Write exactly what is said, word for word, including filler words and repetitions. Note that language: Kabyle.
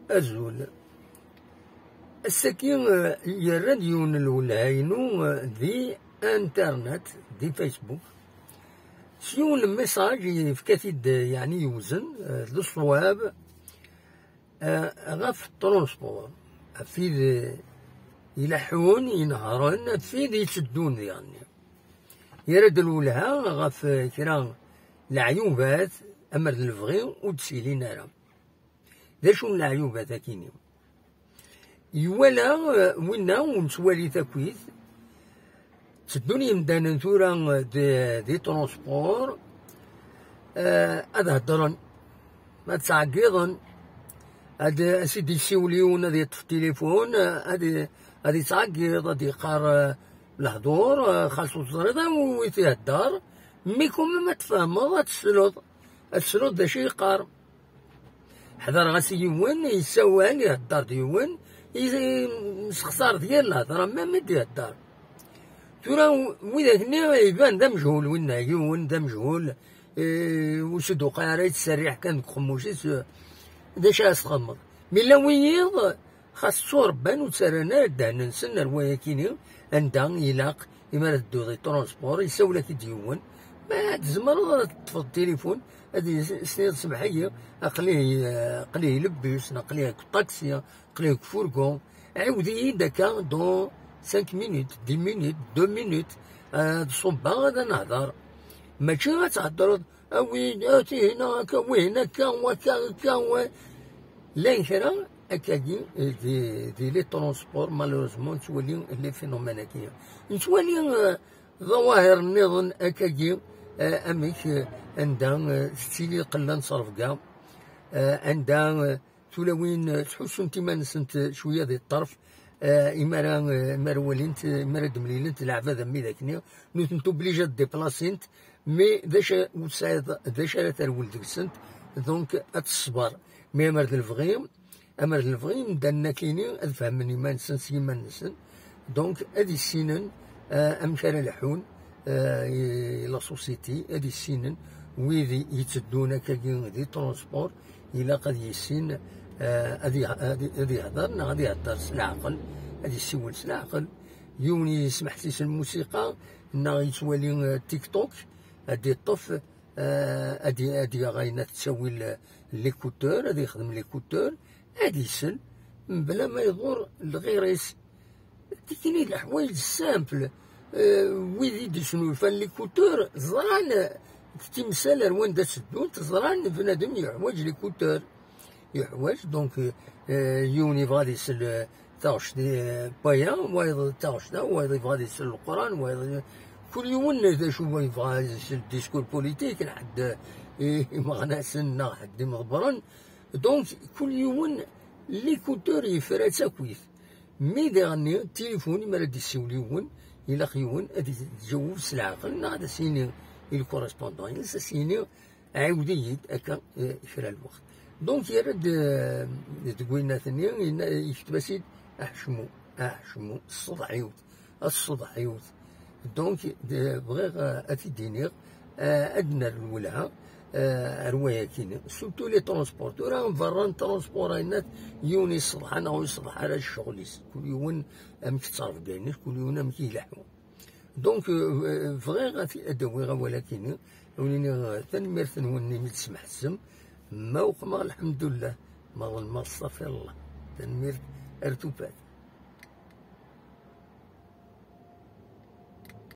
Azul. Ass-agi, eh, yerra-d yiwen n lwelha-inu, eh, di internet, di Facebook, s yiwen n message yefka-t-id, eh, yeɛni yewzen, eh, d ṣṣwab, eh, ɣef transport, ɣef tid, eh, ileḥḥun, inehṛen, ɣef tid itteddun diɣenni. Yerra-d lwelha ɣef, eh, kra leɛyubat, amer d lebɣi ur d-ssilin ara. D acu n leɛyubat akini? Iwala, eh, winna ur nettwali takit, tteddun yimdanen tura, eh, di, di transport, eh, ad heddren, ad ttɛeggiḍen, ad, ad s-id-yessiwel yiwen, ad yeṭṭef tilifun, eh, ad, ad yettɛeggiḍ, ad yeqqar, eh, lehdur, eh, xas ur teẓriḍ anwa i t-ihedder, mi kumem ad tfehmeḍ, ad tesleḍ, ad tesleḍ d acu yeqqar. Ḥdareɣ-as i yiwen, yessawal, ihedder-d yiwen, i-, yessexṣar-d yir lehdur, même i d-ihedder. Tura, w-, widak-nni iban d amejhul, winna yiwen d amejhul, eh, ur s-d-uqay ara, yettserriḥ kan deg uqemmuc-is, eh, d acu ara s-txemmeḍ? Mi llan wiyiḍ, xas tturebban ur ttarran ara ddehn-nsen ar wayakini, anda ilaq, imi ara tedduḍ i transport, yessawel-ak-id yiwen, ma tzemreḍ ara teṭṭfeḍ tilifun, ad s-tiniḍ: "Semḥ-iyi, aql-i, aql-i i lebbi, neɣ aql-i deg uṭaksi, aql-i deg ufurgu, ɛiwed-iyi-d akka dans cinq minutes, dix minutes, deux minutes, ad ṣubbeɣ, ad nehder." Mačči ad theddreḍ: "A win, a tihina, akka, wihin, akka, wakka, akka, wa." Llan kra akkagi di, di les transports, malheureusement, nettwali les phénomènes-agi. Nettwali, eh, ḍawahir nniḍen akkagi, eh, amek, eh, anda, eh, tettili qella n ttrebga, eh, anda, eh, tulawin, eh, ttḥussunt iman-nsent, eh, cwiya di ṭṭerf, eh, imara, eh, imara walint, eh, imara d-mlilent leɛbad am widak-nni, nutenti obligé ad déplacint, mais d acu ur tesɛiḍ, d acu ara terwel deg-sent, donc ad teṣber. Mais amer d lebɣi, amer d lebɣi, imdanen akini ad fehmen iman-nsen s yiman-nsen, donc ad issinen, eh, amek ara leḥḥun, eh, i la société, ad issinen wid yetteddun akkagi di transport, ilaq ad yissin, eh, ad yeh-, ad, ad yehder neɣ ad ihedder s leɛqel, ad yessiwel s leɛqel. Yiwen yesmeḥsis lmusiqa neɣ yettwali, eh, TikTok, ad iṭṭef, eh, ad i-, ad yaɣ ayen ad tettawi l-, l'écouteur, ad yexdem l'écouteur, ad isel, mebla ma iḍur lɣir-is. Tikini d leḥwayeǧ simple. Eh, wid i d-isnulfan l'écouteur, ẓran, eh, timsal ar wanda tteddunt, ẓran bnadem yeḥwaǧ l'écouteur. Yeḥwaǧ, donc, eh, yiwen yebɣa ad isel, eh, taɣect, eh, n waya, wayeḍ taɣect-a, wayeḍ yebɣa ad isel Leqran, wayeḍ, kul yiwen d acu yebɣa ad isel discours politique, n ḥedd, eh, imeɣnasen neɣ ḥedd imḍebbren. Donc, kul yiwen, l'écouteur yefra-tt akkit. Mi diɣenni, tilifun, mi ara d-issiwel yiwen, ilaq yiwen ad iǧaweb s leɛqel, neɣ ad as-yini i le correspondant-ines, ad as-yini: "Ɛiwed-iyi-d akka, eh, kra n lweqt." Donc, yerra-d, eh, deg winnat-nni, yenna, yekteb-as-id: "Aḥecmu, aḥecmu, ṣṣeḍḥ yiwet, a ṣṣeḍḥ yiwet." Donc, d-, bɣiɣ, eh, ad t-id-iniɣ, eh, ad nerr lwelha, eh, ar wayakini. Surtout les transports. Tura berra n transport, ayennat, yiwen yesseḍḥa neɣ ur yesseḍḥa ara, d ccɣel-is. Kul yiwen amek ttrebgan-is, kul yiwen amek ileḥḥu. Donc, euh, bɣiɣ ad, ad d-awiɣ awal akini, ad wen-iniɣ, euh, tanemmirt-nwen imi d-tesmeḥsem, ma uqmeɣ, lḥemdullah, ma ḍelmeɣ, stafirllah. Tanemmirt, ar tufat.